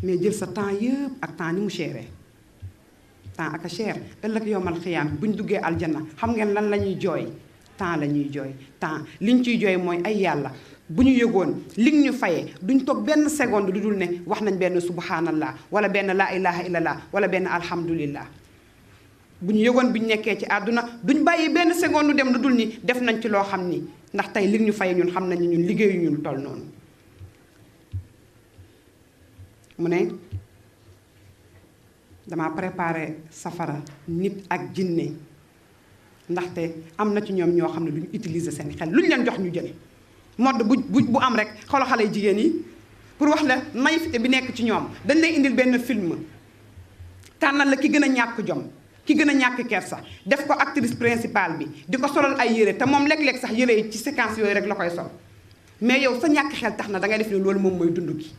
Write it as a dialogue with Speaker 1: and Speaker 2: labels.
Speaker 1: mais jël sa temps yëpp ak temps ni mu chéré temps ak a cher ëllëg yowmal xiyaam buñ duggee aljanna xam ngeen lan la ñuy jooy temps la ñuy jooy temps liñ ciy jooy mooy ay yàlla bu ñu yëgoon li ñu fayee duñ toog benn seconde lu dul ne wax nañ benn subhanallah wala benn laa ilaha illallah wala benn alhamdulillah bu ñu yëgoon bi ñu nekkee ci àdduna duñ bàyyi benn seconde dem lu dul ni def nañ ci loo xam ni ndax tey li ñu fayee ñun xam nañu ñun liggéeyu ñun toll noonu mu ne dama préparé safara nit ak jinne ndaxte am na ci ñoom ñoo xam ne duñu utiliser seen xel lu ñu leen jox ñu jël mode bu am rek xoolal xale yu jigéen yi pour wax la naïveté bi nekk ci ñoom dañ lay indil benn film tànnal la ki gën a ñàkk jom ki gën a ñàkk kersa def ko actrice principale bi di ko solal ay yére te moom léeg-léeg sax yére yi ci séquence yooyu rek la koy sol mais yow sa ñàkk xel tax na dangay def ne loolu moom mooy dund gi